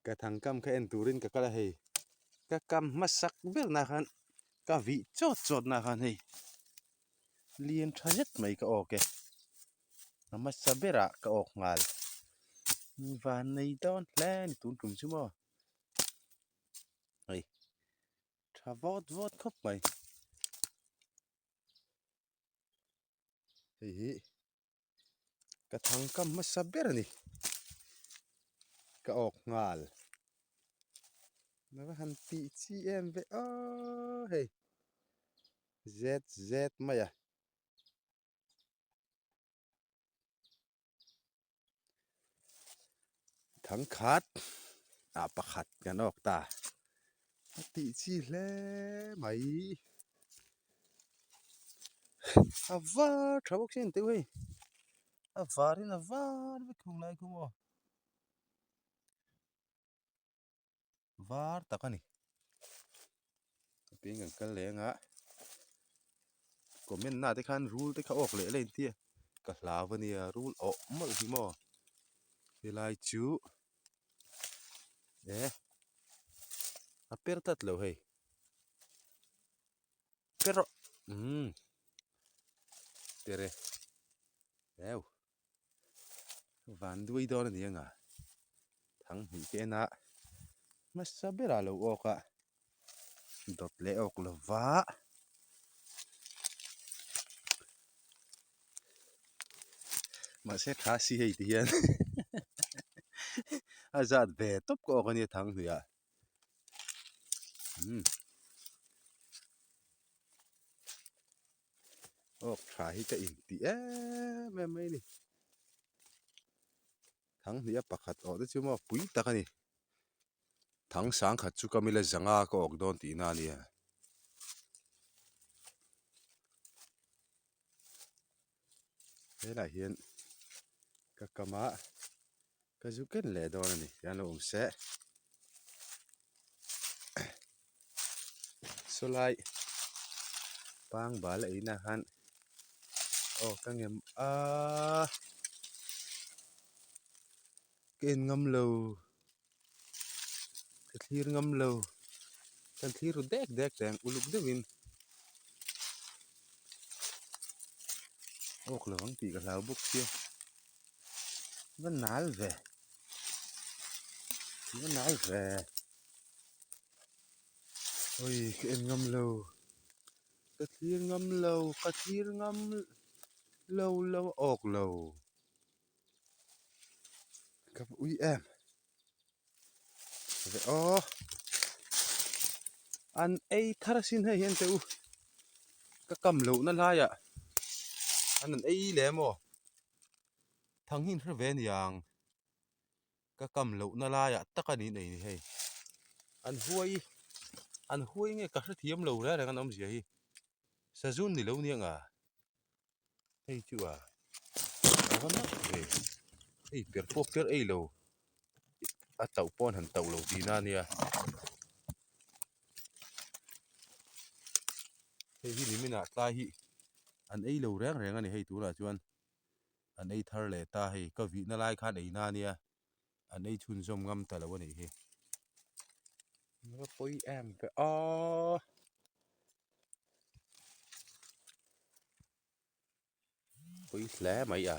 Ka thangkam kha en turin ka kal a hei ka kam hmasak ber na khan ka vih chawt chawt na khan hei lian tha zet mai ka awk e a hmasa berah ka awk nghal van nei dawn hle a ni tun tum chu maw hei tha vawt vawt khawp mai hei hi. Ka thangkam hmasa ber a ni. Ka awk nghal. Nava han tih chi em ve aw hei. Zet zet mai a. Thangkhat ah pakhat kan awk ta. A tih chi hle mai. A var tha bawk sin teuh hei a varin a var vek thung lai khu maw var tak a ni a piang kan kal leh anga comment na te khan rul te kha awk leh la intia ka hlau a nia rul awh mawlh hi maw helai chu e a per tlat lo hei. Per rawh umm tere heu van duai dawn a ni ang a thang hnih te en a hmasa berah lo awk a dawt leh awk lo va mahse tha si hei ti hian a zat ve tawp ka awk a nia thang hnih ah. Umm awk tha hi ka intih em em mai a ni thang hnih a pakhat awh te chu maw pui tak a ni thang sang khat chu ka mila zanga ka awk dawn tihna a nia. Helaiah hian ka kam a ka zu ken leh dawn a ni tihian lo awm se sawlai pangbal a ei na khan aw ka ngem a ka en ngam lo ka thlir ngam lo kan thlir ru dek dek teh ang uluk deuhin awk lo ang tih ka hlau bawk sia va nal ve va nal ve ui ka en ngam lo ka thlir ngam lo ka thlir ngam lo lo awk lo. Ka va ui em ve aw an ei thar asin hei hian teh u ka kam loh na laiah an an ei leh maw thang hi an hre ve aniang ka kam loh na laiah tak a niin ei ni hei an huai an huai nge ka hrethiam lo reng reng an awmzia hi sazun ni lo nia nga. Hei chu a a va mak ve hei per pawh per ei lo a tauh pawh an han tauh lo tihna a nia hei hi niminah tlai hi an ei lo reng reng a ni hei tunah chuan an ei thar leh ta hei ka vihna lai khan ei na ania an ei chhunzawm ngam ta lo a nih hi va pawi em ve aw. Pawi hle mai a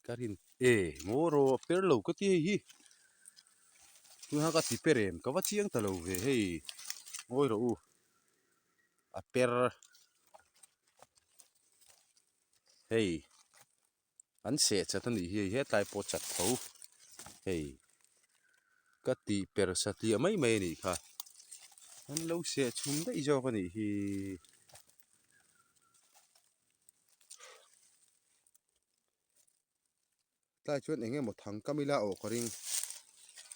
ka rin e maw rawh per lo ka ti hei hi tuna ka ti per em ka va chiang ta lo ve hei ngawi rawh u a per hei an seh chat a nih hi hei hetlai pawh chat tho hei ka tih per satliah mai mai a nih kha an lo seh chhum daih zawk a nih hi. Tlai chuan eng emaw thang kam ila awh ka ring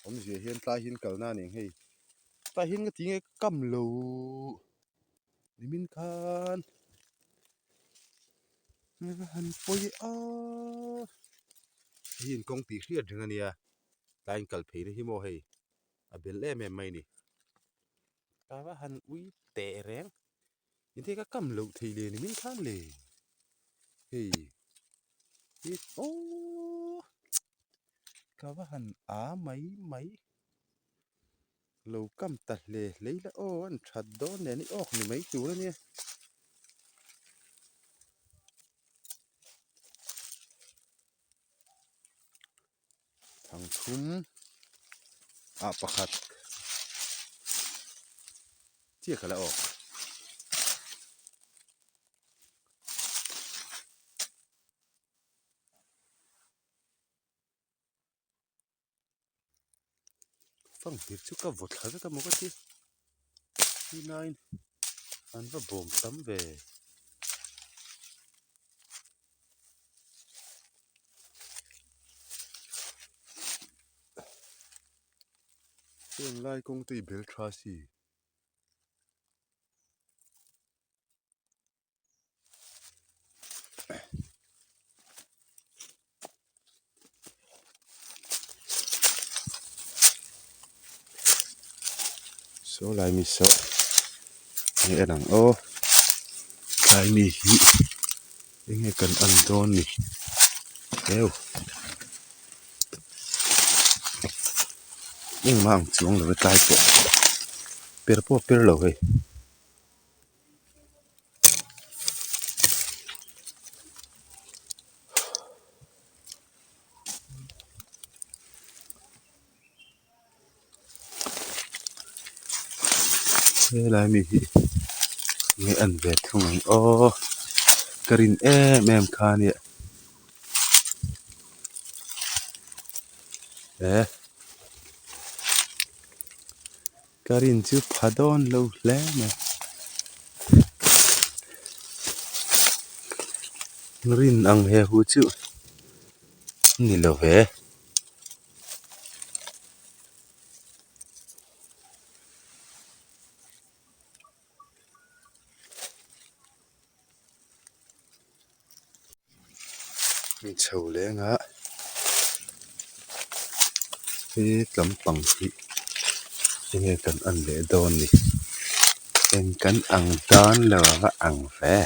awmzia hian tlai hian kalna a ni ang hei tlai hian ka ti nge ka kam lo nimin khan han pawi a hei in kawng tih hriat reng a nia tlai in kal phei na hi maw hei a bel em em mai a ni ka va han ui teh reng. Engte ka kam loh thei le ni min khan le hei hi aww ka va han a mai mai. Lo kam ta hle hle ila aw an that dawn nen i awk ni mai tur a nia. Thangthum ah pakhat chiah ka la awk. Fanghmir chu ka vaw thla vek a maw ka ti tinain an va bawm tam ve. Heng lai kawng te hi bel tha si. Saw lai mi saw enge en ang aw tlai mi hi enge kan en dawn ni heu engmah ang chuang lo e tlai pawh per pawh a per lo hei. Helai mi hi enge en ve thung ang aw ka rin em em kha ania he. Ka rin chu pha dawn lo hle mai. Rin ang he hu chu a ni lo ve. Chho leng a he tlampang hi enge kan en leh dawn ni eng kan ang tan lo a va ang ve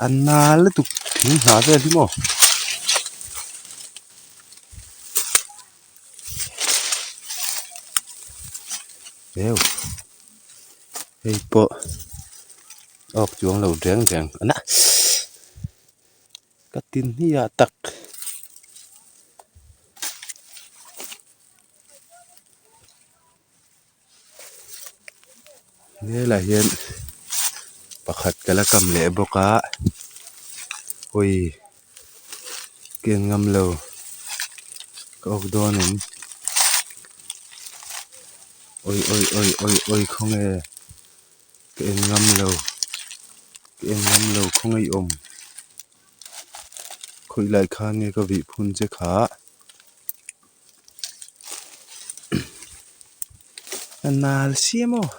a nal lutuk thing hnah vel hi maw. Heu hei pawh awk chuang lo reng reng a na ka ti hniah tak. Helaiah hian pakhat ka la kam leh bawk a hawi ken ngam lo ka awk dawn em awi awi awi awi awi khawnge ka en ngam lo ka en ngam lo khawnge i awm khawi lai khan nge ka vih phun che kha. A nal si maw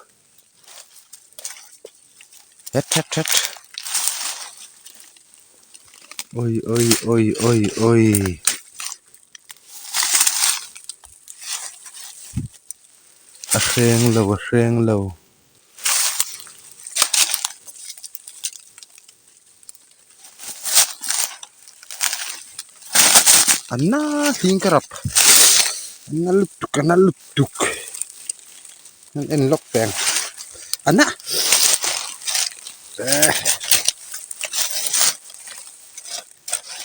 het het het awi awi awi awi awi a hreng lo a hreng lo. A na hling ka rap a na lutuk a na lutuk an en lawk peng a na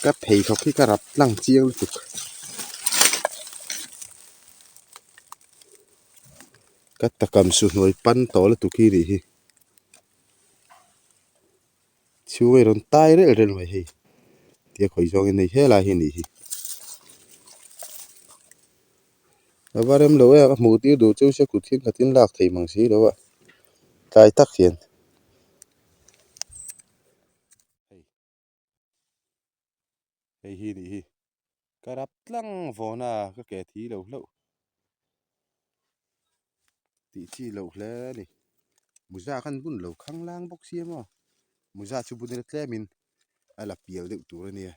ka pheikhawk hi ka rap tlang chiang lutuk. Ka takam su hnuai pan tawh lutuk hi nih hi. Chhung a rawn tai rel rel mai hei tia khawi zawng in hei helai hi a nih hi a va rem lo em a hmuh tir duh chu se kut hian khatin lak thei mang si lo a tlai tak hian. Hei hi nih hi ka rap tlang vawn a ka ke thi lo hlauh tih chi loh hle a ni muza khan bun lo khang lang bawk sia maw muza chu bun ila tlem in a la pial deuh tur a nia.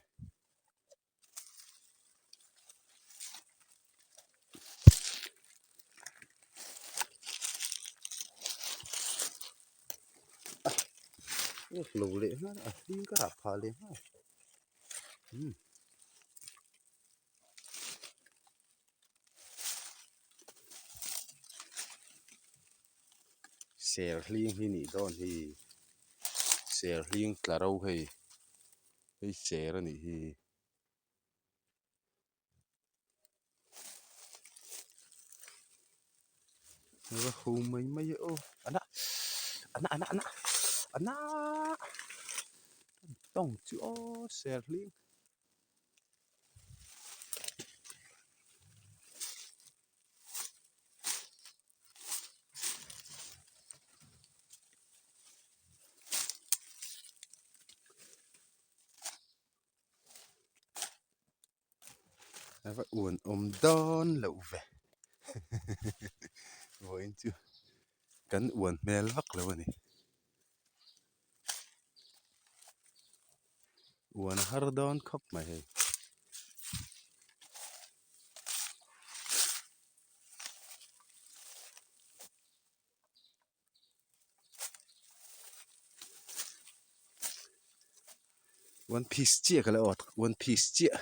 Lo leh nghal a hling ka rah phah leh nghal. Serhling hi nih dawn hi serhling tla ro hei hei ser a nih hi. Va ho mai mai e aw ana ana ana ana ana tawng chu aw serhling. A va uan awm dawn loh ve vawiin chu kan uan hmel vak lo a ni uan a har dawn khawp mai hei. One piece chiah ka la awt one piece chiah.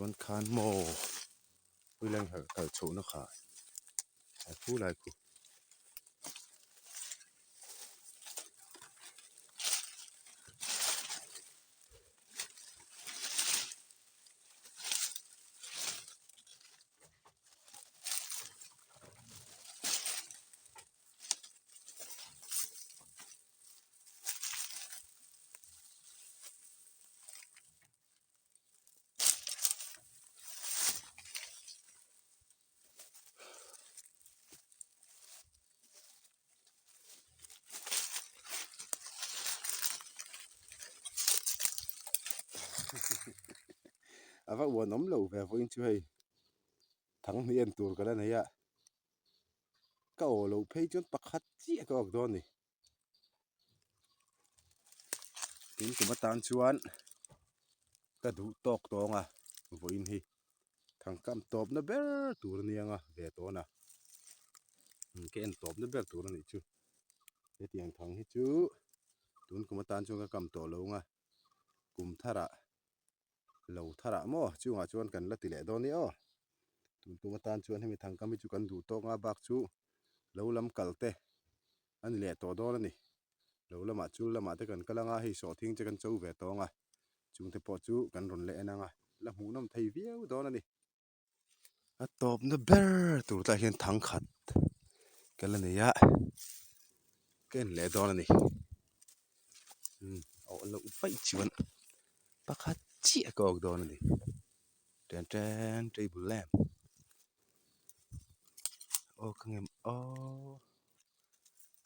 Chuan khan maw puileng kal kal chhohna kha a khu lai khu. A va uan awm lo ve vawiin chu hei thang hnih en tur ka la nei a ka aw loh phei chuan pakhat chiah ka awk dawn a ni tin kum atan chuan ka duh tawk tawng a vawiin hi thangkam tawpna ber tur a nia nga ve tawn a ka en tawpna ber tur a nih chu hetiang thang hi chu tun kum atan chuan ka kam tawh lo ang a kum tharah lo tharah maw chungah chuan kan la ti leh dawn nia aw tun kum atan chuan hemi thangkam hi chu kan duh tawk nga bak chu lo lam kal te a ni leh tawh dawn a ni lo lamah chul lamah te kan kal anga hei sawhthing te kan cho ve tawng a chungte pawh chu kan rawn leh en anga la hmuhnawm thei viau dawn a ni. A tawpna ber tur tah hian thang khat ka la nei a ka en leh dawn a ni umm a awh loh vaih chuan pakhat chiah ka awk dawn a ni ṭen ṭen table lamp aw ka ngem aw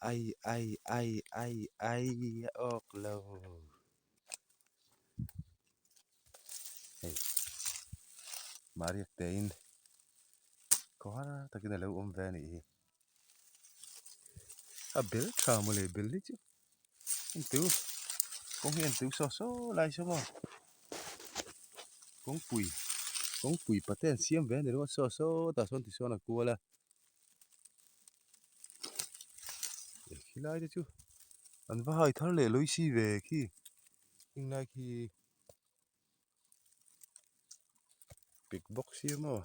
ai ai ai ai ai a awk lo. Hei mahriak tein khaw har takin a lo awm ve a nih hi a bel tha mawle bel hi chu entu kawng hi entu saw saw lai saw maw kawngpui kawngpui pate an siam ve a ni ringawt saw saw tah sawn tisawn a kual a khilai te chu an va hai thar leh lawi si ve khi heng lai khi pik bawk sia maw.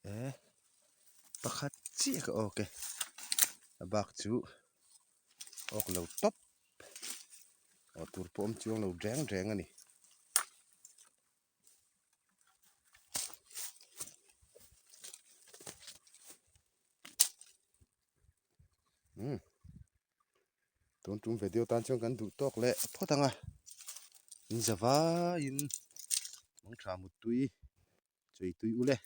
Eh pakhat chiah ka awk e a bak chu awk lo tawp aw tur pawh awm chuang lo reng reng a ni. Umm tun tum video tan chuan kan duh tawk leh phawt ang a in za vaiin mangtha muttui chei tui ule.